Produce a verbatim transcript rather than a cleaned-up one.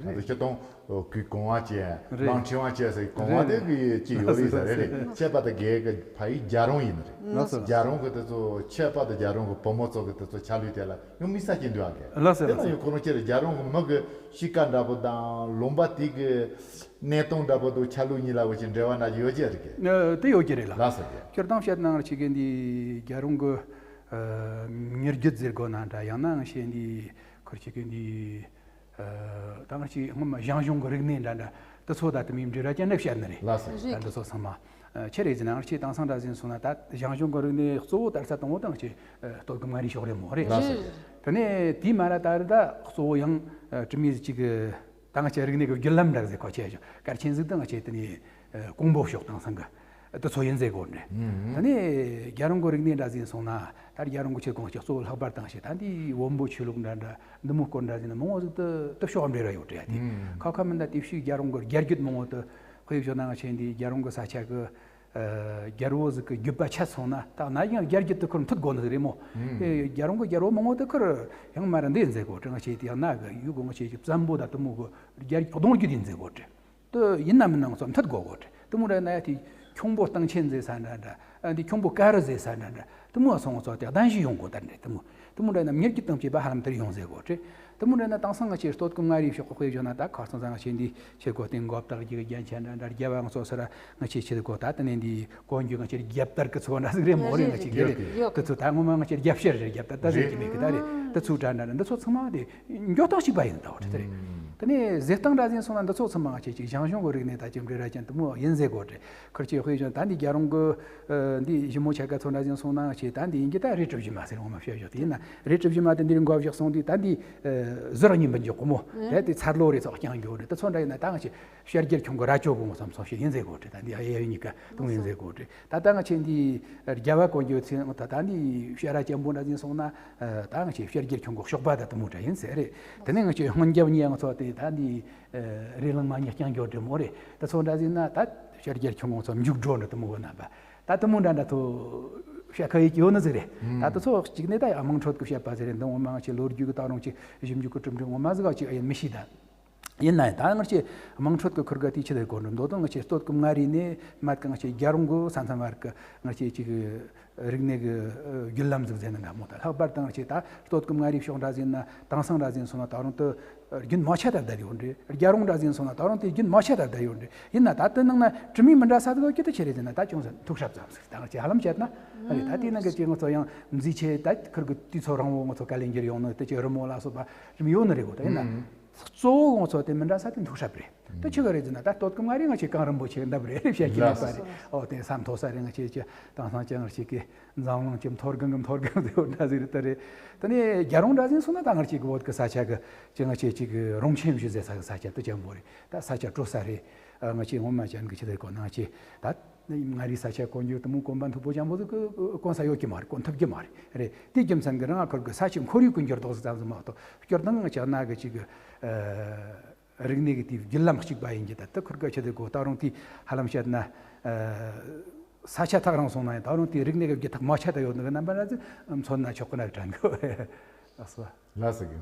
ད་ལྟ་ཁྱེད་དང་གི་གོང་བ་བཅས་རེད། གླང་ཕྲེང་བ་བཅས་ཟེར་གོང་བ་རེད། དེ་གི་ཅི་ཡོད་རེད་ཟེར་རེད། རེད། ཁྱད་པར་དུ་རྒྱལ་གི་ཕ་ཡི་རྒྱལ་རོང་ཡིན་རེད། ལགས་སོ། རྒྱལ་རོང་གི་དེ་ཚོ་ཁྱད་པར་དུ་རྒྱལ་རོང་གི་བུ་མོ་ཚོ་གི་དེ་ཚོ་ཆ་ལུགས་དེ་ལ་ཡང་དམིགས་བསལ་གྱི་འདུག་ཨ་གི། ལགས་སོ། དེ་ལ་ཡང་ཁོ་རང་ཅི་རེད། རྒྱལ་རོང་གི་མི་གི་གཤིས་ཀ་འདྲ་པོ་དང་ལུང་པ་དེ་གི་གནས་སྟངས་འདྲ་པོ་དང་ཆ་ལུགས་གཉིས་ལ་འོ་ཅི་འབྲེལ་བ་འདྲ་ཅིག་ཡོད་ཅི་རེད་གི། ཨ། དེ་ཡོད་ཀྱི་རེད་ལ། ལགས་སོ་གི། སྤྱིར་བཏང་བཤད་ན་ང་ཅིག་གི་འདི་རྒྱལ་རོང་གི་ཨ་མྱུར་སྐྱོབ་ཟེར་དགོས་ན་འདྲ། ཡང་ན་ང་ཅིག་འདི་ཁུར་ཅིག་གི་འདི། ད་ང་ཅིག་སྔོན་མ་ཞང་ཞུང་གི་རིག་གནས་འདྲ་འདྲ་དེ་ཚོ་ད་དུ་མིའི་འབྲེལ་བ་ཅན་ནས་བཤད་ནི་རེད། ལགས་སོ། ད་འདི་ཚོ་ཚང་མ་ཨ་ཆི་རེད་ཟེར་ན། ང་ཅིག་དེང་སང་འདྲ་ཟིན་སོང་ན་ད་ཞང་ཞུང་གི་རིག་གནས་གཙོ་བོ་ད་རྩ་དང་པོ་ད་ང་ཅིག་ཨ་སྟོད་ཀྱི་མངའ་རིས་ཕྱོགས་རེད་མོ་རེད། ལགས་སོ། དེ་ནས་དེའི་མ་ར་ད་རེད། ད་གཙོ་བོ་ཡང་ཨ་དྲི་མེད་ཅིག་གི་ད་ང་ཅིག་རིག་གནས་ཀྱི་བརྒྱུད་ལམ་འདྲ་ཟེར་གོ་ཆེ་ཞིང་གལ་ཆེན་ཟིག་ད་ང་ཅིག་དེ་ནས་ཨ་ཀོང་པོ་ཕྱོགས་དེང་སང་གི་དེ་ཚོ་ཡིན་ཟེར་གོ་འདྲ། ཨུམ། ད་ནི་རྒྱལ་རོང་གི་རིག་གནས་འདྲ་ཟིན་སོང་ན་ད་རྒྱལ་རོང་གི་ཆེ་གོང་ཅིག་གཙོ་བོ་ལྷག་པར་དང་ཞེ་ད་འདི་བོན་པོ་ཆོས་ལུགས་འདྲ་འདྲ་འདི་མོ་སྐོར་འདྲ་ཟིན་ན་མང་བོ་ཟིག་ཏུ་དེ་ཕྱོགས་འབྲེལ་བ་ཡོད་འདྲ་ཡ་དེ། ཨུམ། ཁ་ཁ་མིན་ད་དེ་ཕྱིའི་རྒྱལ་རོང་གི་རྒྱལ་རྒྱུད་མང་བོ་དུ་དཔེ་བཞག་ན་ང་ཅིག་འདི་རྒྱལ་རོང་གི་ས་ཆ་གི་ཨ་རྒྱལ་པོ་ཟིག་གི་རྒྱུད་པ་ཆད་སོང་ན་ད་ན་ཡང་རྒྱལ་རྒྱུད་དུ་ཁུར་མཐུད་དགོ་ནི་ཟིག་རེད་མོ། ཨུམ། དེ་རྒྱལ་རོང་གི་རྒྱལ་པོ་མང་བོ་དུ་ཁུར་ཡང་མ་ར་འདི་ཟེར་གོ་འདྲ། ང་ཅིག་དེ་ཡང་ན་གི་ཡུལ་གོ་ང་ཅིག་ཅིག་བཙན་པོ་ད་དུ་མོ་གི་རྒྱལ་གདུང་རྒྱུད་ཡིན་ཟེར་གོ་འདྲ། དུ་ཡིན་ན་མིན་ན་ང་ཚོ་མཐུད་དགོ་གོ་དེ་དུ་མོ་རེ་ན་ཡ་དེ་ཁྱུང་པོ་སྟེང་ཆེན་ཟེར་ས་འདྲ་འདྲ། ཨ་འདི་ཁྱུང་པོ་ཀ་རུ་ཟེར་ས་འདྲ་འདྲ། དུ་མོ་སོང་ང་ཚོ་དེ་གདན་ཞུ་ཡོང་གོ་ད་འདྲ། དུ་མོ་དུ་མོ་རེ་ན་མྱུར་སྐྱིད་དང་བཅས་པ་ཧ་ལམ་དེར་ཡོང་ཟེར་གོ་དེ་དུ་མོ་རེ་ན་དེང་སང་ང་ཅིག་སྟོད་ཀྱི་མངའ་རིས་ཕྱོགས་དཔེ་བཞག་ན་ད་ཁ་སང་ང་ཅིག་འདི་ཆེ་གོ་དེ་མགོ་བཏགས་རྒྱུ་རྒྱན་ཆ་འདྲ་འདྲ་རྒྱལ་བ་ང་ཚོ་སི་ར་ང་ཅིག་ཆེ་གོ་ད་དེ་ནས་འདི་གོན་རྒྱུ་ང་ཅིག་རྒྱབ་དར་གི་ཚོ་འདྲ་ཟིག་རེད་མོ་རེད། ང་ཅིག་རེད་རེད། དེ་ཚོ་ད་ངོ་མ་ང་ཅིག་རྒྱབ་ཤར་རེད། རྒྱབ་དར་ད་ཟེར་གྱི་མེད་གི་ད་རེད། དེ་ཚོ་འདྲ་འདྲ་འདྲ་འདི་ཚོ་ཚང་མ་དེ་འགྱོ་སྟངས་གཅིག་པ་ཡིན་ད་འོ་དེ་རེད། ཨུམ། དེ་ནས་ཟེར་སྟངས་འདྲ་ཟིན་སོང་ན་འདི་ཚོ་ཚང་མ་ང་ཅིག་ཅིག་ཞང་ཞུང་གི་རིག་གནས་ད་ཅིག་འབྲེལ་ར་ཅན་དུ་མོ་ཡིན་ཟེར་གོ་དྲེ། ཁུར་ཆེ་དཔེ་བཞག་ད་འདི་རྒྱལ་རོང་གི་ཨ་འདི་ཞི་མོ་ཆ་ག་ཚོ་འདྲ་ཟིན་སོང་ན་ང་ཅིག་ད་འདི་ཡིན་གྱི་ད་རི་གྲུ་བཞི་མ་ཟེར་འོ་མ་བཤད་བཞག་དེ་ཡིན་ན་རི་གྲུ་བཞི་མ་དེ་འདིར་འགོ་བཞག་སོང་དུས་ད་འདི་ཨ་ཟུར་གཉིས་མི་འཇོག་གོ་མོ་རེད། དེ་ཚར་ལོ་རེ་ཚོགས་རྐྱང་འགྱོ་རེད། དེ་ཚོ་འདྲ་ཡིན་ན་ད་ང་ཅིག་ཤར་རྒྱལ་ཁྱུང་གི་ར་ཅོ་གོ་ངོ་ཚོམ་ཚོགས་ཤིག་ཡིན་ཟེར་གོ་དྲེ། ད་འདི་ཨ་ཡ་ཡ་གཉིས་ཀ་དུང་ཡིན་ཟེར་གོ་དྲེ། ད་ལྟ་ང་ཅིག་འདི་རྒྱལ་བ་དཀོན་མཆོག་ཚེ་ད་ད་འདི་ཤ་ར་ཅན་པོ་འདྲ་ཟིན་སོང་ན་ཨ་ད་ང་ཅིག་ཤར་རྒྱལ་ཁྱུང་གི་གཤོག་པ་ད་དུ་མོ་འདྲ་ཡིན་ཟེར་རེད། དེ་ནས་ང་ཅིག་སྔོན་རྒྱབ་གཉིས་ང་ཚོ་དེ་ད་འདི་ཨ་རི་ལང་མ་གཉིས་རྐྱང་འགྱོ་དྲེ་མོ་རེད། ད་ཚོ་འདྲ་ཟིན་ན་ད་ཤར་རྒྱལ་ཁྱུང་ཚོ་མཇུག་སྒྲོ་འདྲ་དུ་མོ་གོ་ན་པ་ད་དུ་མོ་འདྲ་འདྲ་ཐོ་ཤ་ཁ་ཡིག་ཡོད་ནི་ཟིག་རེད། ད་དུ་ཚོ་གཅིག་ནས་ད་ཡ་དམངས་ཁྲོད་ཀྱི་བཤད་པ་ཟེར་རེད། འདི་ངོ་མ་ང་ཅིག་ལོ་རྒྱུས་ཀྱི་ད་རུང་ཅིག་ཞིབ་འཇུག་གི་གྲུབ་འབྲས་ངོ་མ་ཟིག་ག་ཅིག་ཡིན་མི་ཤེས་ད། ཡིན་ན་ཡང་ད་ང་ཅིག་དམངས་ཁྲོད་ཀྱི་ཁུར་ག་དེའི་ཆེད་དུ་གོ་འགྲོ་མདོ་དོན་ང་ཅིག་སྟོད་ཀྱི་མངའ་རིས་ནས་མར་གི་ང་ཅིག་རྒྱལ་རོང་གི་ས་མཚམས་བར་གི་ང་ཅིག་ཅིག་རིག་གནས་ཀྱི་བརྒྱུད་ལམ་ཟིག་ཟེར་ན་འདྲ་མོ་ད། ལྷག་པར་དུ་ང་ཅིག་ད་སྟོད་ཀྱི་མངའ་རིས་ཕྱོགས་འདྲ་ཟིན་ན་དེང་སང་འདྲ་ཟིན་སོང་ན་ད་རུང་དུ་རྒྱུན་མ་ཆད་དར་དར་ཡོད་འདྲ། རྒྱལ་རོང་འདྲ་ཟིན་སོང་ན་ད་རུང་དེ་རྒྱུན་མ་ཆད་དར་དར་ཡོད་འདྲ། ཡིན་ན་ད་དེ་ནང་ན་དྲི་མེད་མི་འདྲ་ས་དགོས་ཀྱི་དུ་ཆེ་རེད་ཟེར་ན་ད་ཅུང་ཟད་འཐུག་སྲབ་ཙམ་ཟིག་ད་ང་ཅིག་ཧ་ལམ་བཤད་ན་ཨ་རེད། ད་དེ་ནང་གི་ཅིག་ང་ཚོ་ཡང་མཛེས་ཆེ་ད་ཁུར་གི་དུས་ཚོད་རིང་བོ་ང་ཚོ་དཀའ་ལས་འགྱུར་ཡོང་ནི་དེ་ཅིག་རི་མོ་ལ་སོགས་པ་རིམ་ཡོད་ནི་རེད་གོ་ད་ཡིན་ན། གཙོ་བོ་ང་ཚོ་དེ་མི་འདྲ་ས་དེ་འཐུག་སྲབ་རེད། དེ་ཆི་ག་རེད་ཟེར་ན་ད་སྟོད་ཀྱི་མངའ་རིས་ང་ཅིག་གངས་རིན་པོ་ཆེ་འདབས་རེད་རེད་བཤད་ཀྱི་མེད་པ་རེད། ཨོ་དེ་ས་མཐོ་ས་རེད། ང་ཅིག་ཅིག་དེང་སང་ཅིག་ང་ཅིག་གི་འཛམ་གླིང་གི་མཐོ་སྒང་གི་མཐོ་སྒང་ཟེར་བ་འདྲ་ཟིག་རེད་ད་རེད། དེ་ནས་རྒྱལ་རོང་འདྲ་ཟིན་སོང་ན་ད་ང་ཅིག་གི་བོད་ཀྱི་ས་ཆ་གི་ཅིག་ང་ཅིག་ཅིག་གི་རོང་ཆེན་བཞི་ཟེར་ས་གི་ས་ཆ་དེ་ཅན་པོ་རེད། ད་ས་ཆ་དྲོ་ས་རེད། ཨ་ང་ཅིག་ངོ་མ་ཅན་གི་ཆི་ཟེར་གོ་ན་ང་ཅིག་ད་མངའ་རིས་ས་ཆ་གོན་རྒྱུ་དེ་མོ་གོན་པ་མཐུག་པོ་ཅན་པོ་ཟིག་གི་གོན་ས་ཡོད་ཀྱི་མ་རེད། གོན་ཐུབ་ཀྱི་མ་རེད། རེད་དེ་རྒྱུ་མཚན་གི་རང་ཨ་ཁུར་གི་ས་ཆའི་ཁོར་ཡུག་གི་འགྱུར་ལྡོག་ཟིག་ཙམ་ཟིག་མ་གཏོགས་སྤྱིར་བཏང་ང་ཅིག་ན་གི་ཅིག་གི་ཨ་རིག་གནས་ཀྱི་དེའི་བརྒྱུད་ལམ་གཅིག་པ་ཡིན་གྱི་ད་དེ་ཁུར་ག་ཆེ་དེ་གོ་ད་རུང་དེ་ཧ་ལམ་བཤད་ན་ཨ་ས་ཆ་ཐག་རིང་སོང་ན་ཡང་ད་རུང་དེའི་རིག་གནས་ཀྱི་བརྒྱུད་ཐག་མ་ཆད་ད་ཡོད་ནི་གི་རྣམ་པ་འདྲ་ཟིག་མཚོན་ན་ཆོག་གི་ན་དྲན་གི། ལགས་སོ། ལགས་སོ་གི།